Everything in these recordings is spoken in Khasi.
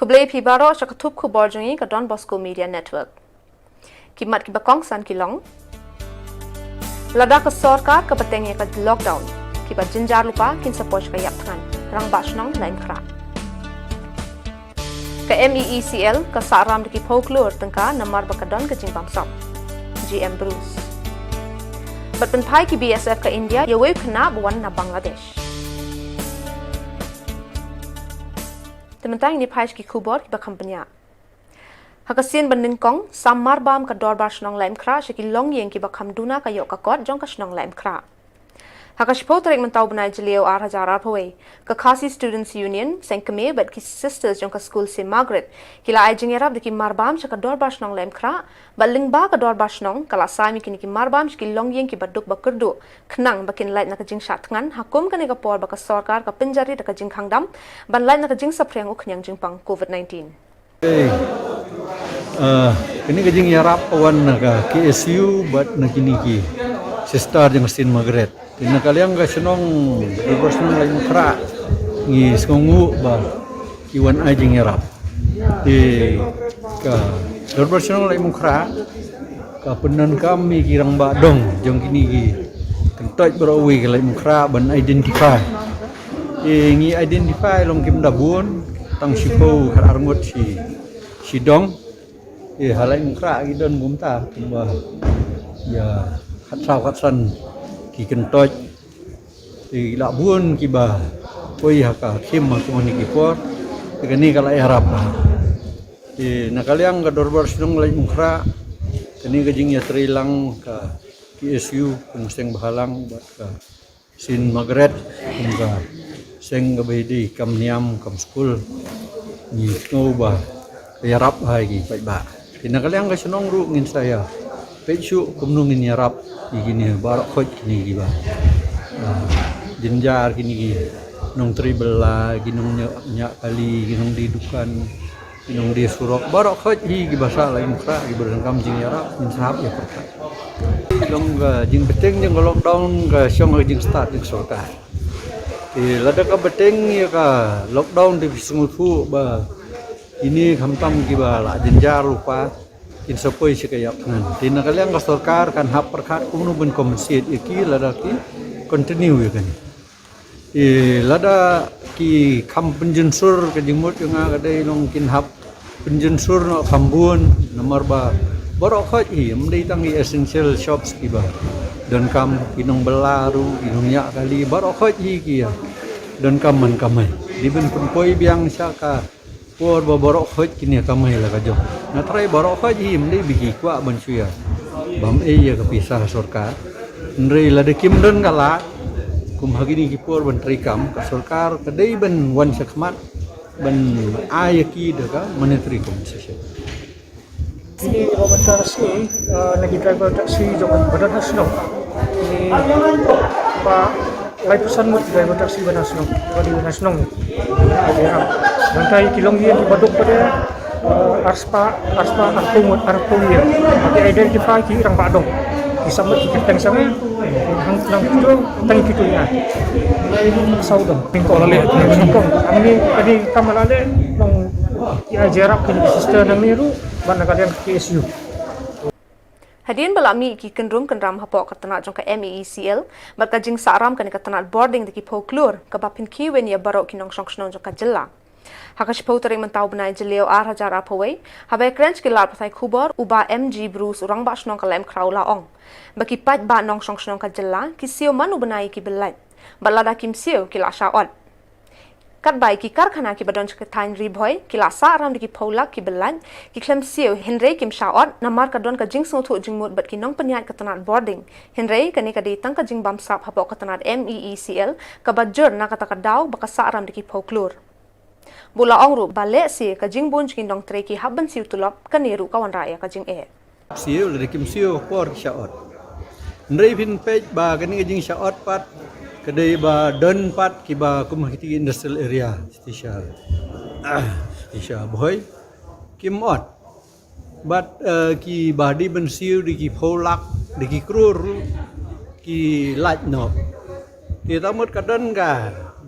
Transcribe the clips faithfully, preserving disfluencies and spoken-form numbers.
Khublei phi baroh sha ka thup khubor jong ngi ka Don Bosco Media Network. Ki mat kiba kongsan ki long: Lada ka sorkar ka bteng ïa ka lockdown, kiba jynjar lypa kin sa poi sha ka ïap thngan, Rangbah Shnong Laitumkhrah. Ka M E E C L ka sah ram da ki phew klur tyngka namar ba ka don ka jingbamsap, G M Bruce. Bad pynphai ki B S F ka India ïa uwei u khynnah ba wan na Bangladesh. Te mynta ngin ïa phai sha ki khubor kiba kham bniah. Ha ka sien ba nyngkong, sam marbam ka Dorbar Shnong Laitumkhrah sha ki longïing kiba kham duna ka ïoh ka kot jong ka Shnong Laitumkhrah. Ha ka shiphew tarik mynta u bnai Jylliew ar hajar arphew wei, ka Khasi Students Union, seng kmie bad ki sisters jong ka skul Saint Margaret, ki la ai jingïarap da ki marbam sha ka Dorbar Shnong Laitumkhrah, bad lyngba ka Dorbar Shnong ka la sam ïa kine ki marbam sha ki longïing kiba duk ba kyrduh, khnang ba kin lait na ka jingshah thngan, ha kum kane ka por ba ka sorkar ka pynjari da ka jingkhang dam ban lait na ka jingsaphriang u khñiang jingpang COVID nineteen. Hey. Ah, kane ka jingïarap ka wan na ka K S U bad na kine ki sister jong ka Saint Margaret. Te na ka liang ka shnong, Dorbar Shnong Laitumkhrah, ngi sngewnguh ba ki wan ai jingïarap. Te ka Dorbar Shnong Laitumkhrah ka pyndonkam ïa ki rangbah dong jong kine ki kyntoit baroh kawei ka Laitumkhrah ban identify. Te ngi identify long kim da bun, tang shiphew khatar ngut shi, shi dong. Te ha Laitumkhrah ki don kumta, kumba ïa khatsaw khatsan ki kyntoit. Te la bun kiba poi ha ka khim ha kumne ki por. Te kane ka la ïarap bha. Te na ka liang ka Dorbar Shnong Laitumkhrah, kane ka jingïatreilang ka K S U, ka seng bhalang bad ka Saint Margaret, kum ka seng kaba ïadei kam niam kam skul, ngi sngew ba ïarap bha ïa ki paidbah. Te na ka liang ka shnong ruh ngin sa ïa peit shuh kumno ngin ïarap ïa kine baroh khoit kine kiba, ah, jynjar, kine ki nongtrei bylla, ki nongñiah, ñiah kali, ki nongdie dukan, ki nongdie surok, baroh khoit hi kiba sah Laitumkhrah kiba donkam jingïarap, ngin sa hap ïa pyrkhat. Long ka jingbteng jong ka lockdown ka shong ha ka jingstad jong ka sorkar. Te lada ka bteng ïa ka lockdown te phi sngewthuh ba kine khamtam kiba la jynjar lypa kin sa poi sha ka ïap thngan. Te na ka liang ka sorkar kan hap pyrkhat kumno ban compensate ïa ki lada ki continue ïa kane. Te lada ki kham pynjynsur, ka jingmut jong nga ka dei long kin hap pynjynsur noh kham bun, namar ba baroh khoit hi, ym dei tang ki essential shops kiba donkam, ki nongbylla ruh, ki nongñiah kali, baroh khoit hi ki ïa donkam man kamai. Dei ban pynpoi biang sha ka por ba baroh khoit kin ïa kamai la ka jong. Nga tharai baroh khoit hi, ym dei ba ki kwah ban shu ïa bam ei ïa ka pisa sorkar. Hynrei lada kim don ka lad, kum ha kine ki por ban treikam, ka sorkar ka dei ban wan shakhmat ban ai ïa ki da ka monetary compensation. Kine ba mynta sngi, eh, na ki driver taxi jong ba don ha shnong. Kine ba laiphew san ngut ki driver taxi ba na shnong, ba dei na shnong. Mynta ki longïing kiba duk pat, eh, arspah, arspah arphew ngut, arphew ïing. Ki identify ki rangbah dong. Ki samut ki kyrteng sangeh, hang nang kito, tang kito ïa. Saw dong. Pingkong la leh. Pingkong. Ani, ani kam la leh, nong ïa jyrap kine ki sister nangne ruh, ban na ka liang K S U. Hadien ba la mih ki kynrum kynram hapoh ka tnat jong ka M E E C L bad ka jingsah ram kane ka tnat bording da ki phew klur, kaba pynkhih win ïa baroh ki nongshong shnong jong ka jylla. Ha ka shiphew tarik mynta u bnai Jylliew ar hajar arphew wei, haba ïakren sha ki lad pathai khubor, u Bah M G Bruce, u Rangbah Shnong ka Laitumkhrah, u la ong ba ki paidbah nongshong shnong ka jylla ki siew man u bnai ïa ki byllait. Bad lada kim siew ki la shah ot. Katba ïa ki karkhana kiba don sha ka thaiñ Ri Bhoi ki la sah ram da ki phew lak ki byllait, ki khlem siew hynrei kim shah ot namar ka don ka jingsngewthuh jingmut bad ki nongpynïaid ka tnat bording. Hynrei kane ka dei tang ka jingbamsap hapoh ka tnat M E E C L kaba jur na kata ka daw ba ka sah ram da ki phew klur. Bad u la ong ruh ba lehse ka jingbun jong ki nongtrei ki hap ban siew tulop, kane ruh ka wanrah ïa ka jingeh. Siew, lada kim siew ka por ki shah ot. Hynrei phin peit ba kane ka jingshah ot pat ka dei ba don pat kiba kum ha kiti ki industrial area, shisha, ah, shisha Bhoi, kim ot. Bad, eh, kiba dei ban siew dei ki phew lak, dei ki klur, ki lait noh. Te tangmut ka don ka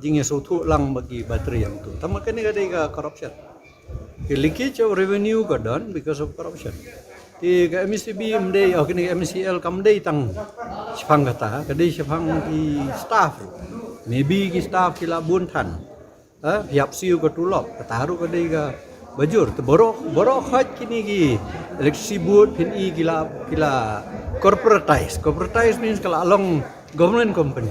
jingïasngewthuh lang bad ki battery hangto. Tangmut kane ka dei ka corruption. Ki leakage of revenue ka don because of corruption. Te ka M E C B ym dei, oh, kine ka M C L kam dei tang shaphang kata, ka dei shaphang ki staff. Maybe ki staff ki la bun than. Ha, phi hap siew ka tulop, kata ruh ka dei kaba jur. Te baroh, baroh khoit kine ki electricity board phin i ki la, ki la corporatize. Corporatize means ka la long government company.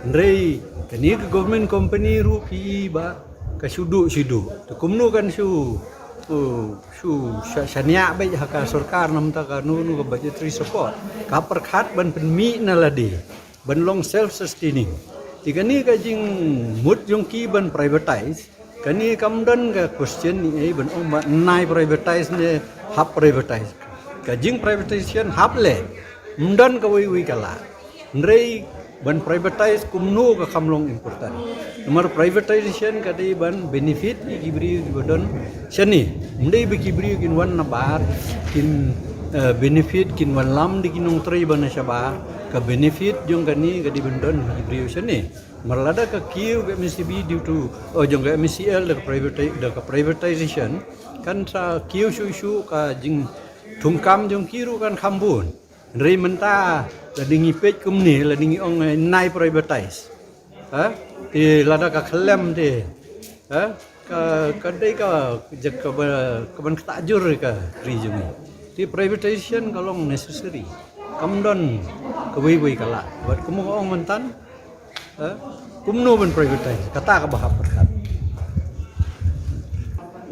Hynrei kane ka government company ruh phi i ba ka shu duh, shu duh. Te kumno kan shu, shu, shu sha-, shaniah beit ha ka sorkar namar ka, no, no ka budgetary support. Ka pyrkhat ban pynmih na lade, ban long self sustaining. Te kane ka jingmut jong ki ban privatize, kane kam don ka question ne ei ban ong ba nai privatize ne hap privatize. Ka jing privatization hap leh, ym don kawei wei ka lad. Hynrei ban privatize kumno ka kham long important. Namar privatization ka dei ban benefit ïa ki briew kiba don shane. Ym dei ba ki briew kin wan na bar kin, eh, benefit, kin wanlam da ki nongtrei ba na shabar. Ka benefit jong kane ka dei ban don ki briew shane. Mar lada ka kiew ka M E C B due to, oh, jong ka M E C L da ka privati-, da ka privatization, kan sa kiew shuh shuh, ka jingthungkam jong ki ruh kan kham bun. Hynrei mynta lada ngi peit kumne, lada ngi ong, eh, nai privatize, ha? Te lada ka khlem te, ha? Ka, ka dei ka, ka, ka ba, ka ban ktah jur ka ri jong ngi. Te privatization ka long necessary. Kam don kawei wei ka lad. Bad kumba ong mynta, ha? Kumno ban privatize, kata kaba hap pyrkhat.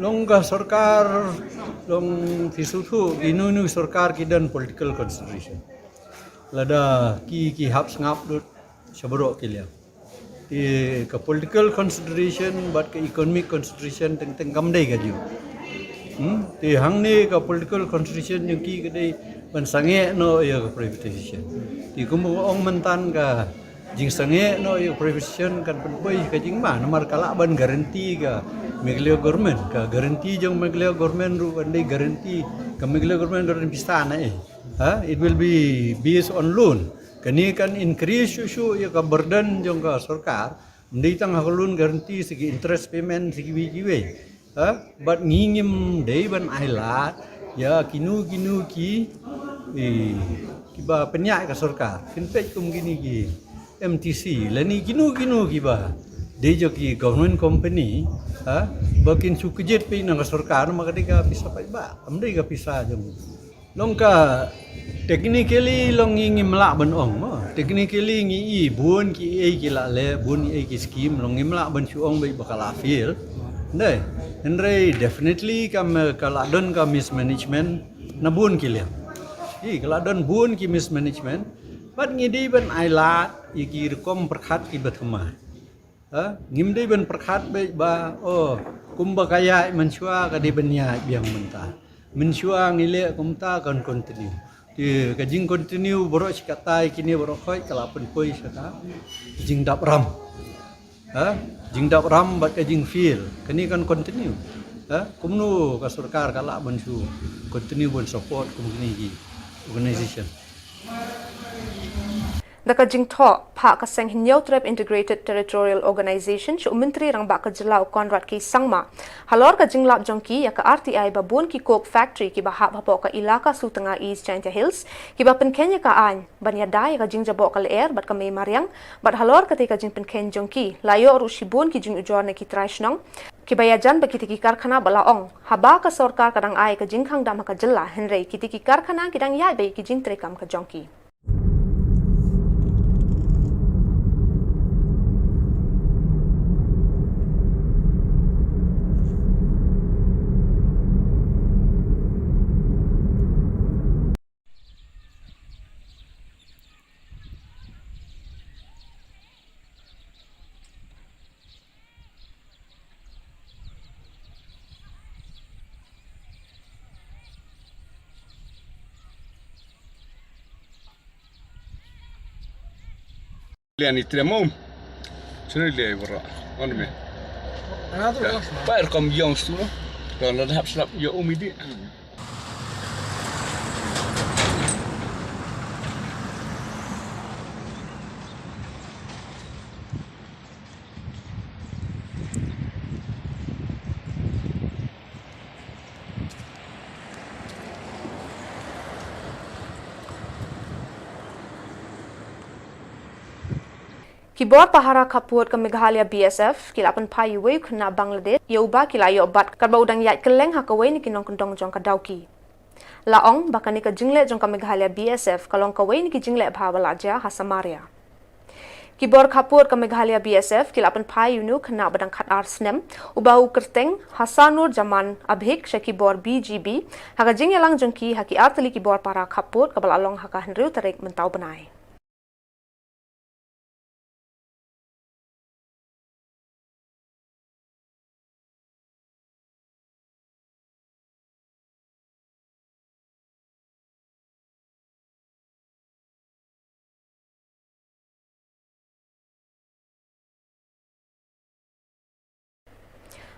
Long ka sorkar, long phi sngewthuh, kino kino sorkar ki don political consideration. Lada ki, ki hap sngap lut sha baroh ki liang. Te ka political consideration bad ka economic consideration teng teng kam dei kajuh. Hmm? Te hangne ka political consideration jong ki ka dei ban sangeh noh ïa ka privatization. Te kumba ong mynta, ka jingsangeh noh ïa ka privatization kan pynpoi ka jingma, namar ka lah ban guarantee ka Meghalaya government, ka guarantee jong Meghalaya government ruh kan dei guarantee, ka Meghalaya government guarantee pisa na ei. Ha? It will be based on loan. Kane kan increase shuh shuh ïa ka burden jong ka sorkar. Ym dei tang ha ka loan guarantee, sa ki interest payment, sa kiwei kiwei. Ha? Bad ngi ngim dei ban ailad ïa kino kino ki, eh, kiba pynïaid ka sorkar. Phin peit kum kine ki M T C lane kino kino kiba dei jong ki government company, ha? Ba kin shu kjit peit na ka sorkar, namar ka dei ka pisa paidbah, ym dei ka pisa jong Long ka technically long ngi ngim lah ban ong mo. Technically ngi i bun kiei ki la leh, bun kiei ki scheme, long ngim lah ban shu ong beit ba ka la fail. Dei, hynrei definitely ka me-, ka la don ka mismanagement na bun ki liang. I, ka la don bun ki mismanagement. Bad ngi dei ban ailad ïa ki rukom pyrkhat kiba thymmai. Ha? Ngim dei ban pyrkhat beit ba, oh, kumba ka ïaid mynshuwa ka dei ban ïaid biang mynta. Mynshuwa ngi leh kumta, kan continue. Te ka jing continue baroh shi katta, kine baroh khoit ka la pynpoi sha ka jingdap ram. Ha? Jingdap ram bad ka jing fail. Kane kan continue. Ha? Kumno ka sorkar ka lah ban shu continue ban support kum kine ki organization. Da ka jingthoh phah ka seng Hynñiewtrep Integrated Territorial Organization sha u Myntri Rangbah ka jylla u Conrad K Sangma halor ka jinglap jong ki ïa ka R T I ba bun ki coke factory kiba hap hapoh ka ilaka Sutnga East Jaintia Hills kiba pynkheiñ ïa ka aiñ ban ïada ïa ka jingjaboh ka lyer bad ka mei mariang, bad halor katei ka jingpynkheiñ jong ki la ïoh ruh shibun ki jingujor na ki trai shnong kiba ïajan ba kitei ki karkhana, ba la ong haba ka sorkar ka dang ai ka jingkhang dam ha ka jylla, hynrei kitei ki karkhana ki dang ïaid beit ki jingtreikam ka jong ki. Lian i tremo. Sini lian i bro. On me. Ba er kom yong su. Don la hap slap yo umidi. Ki bor pahara khappud ka Meghalaya B S F ki la pynphai ïa uwei u khynnah Bangladesh ïa uba ki la ïoh bat katba u dang ïaid kylleng ha kawei na ki nongkyndong jong ka Dawki. La ong ba kane ka jingleh jong ka Meghalaya B S F ka long kawei na ki jingleh bha ba la jia ha Samaria. Ki bor khappud ka Meghalaya B S F ki la pynphai ïa une u khynnah ba dang khatar snem, uba u kyrteng Hasanur Jaman Abhik sha ki bor B G B ha ka jingïalang jong ki ha ki artylli ki bor pahara khappud kaba la long ha ka hynriew tarik mynta u bnai.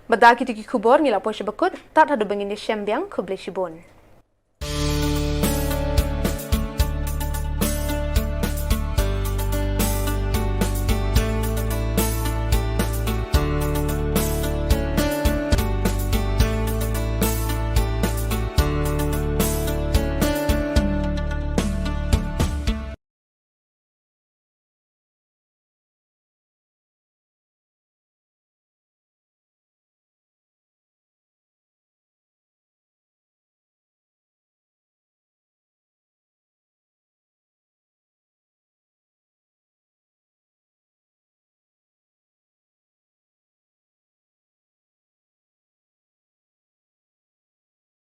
Bad da kito ki khubor ngi la poi sha ba kut, tad haduh ba ngin ïashem biang, khublei shibun.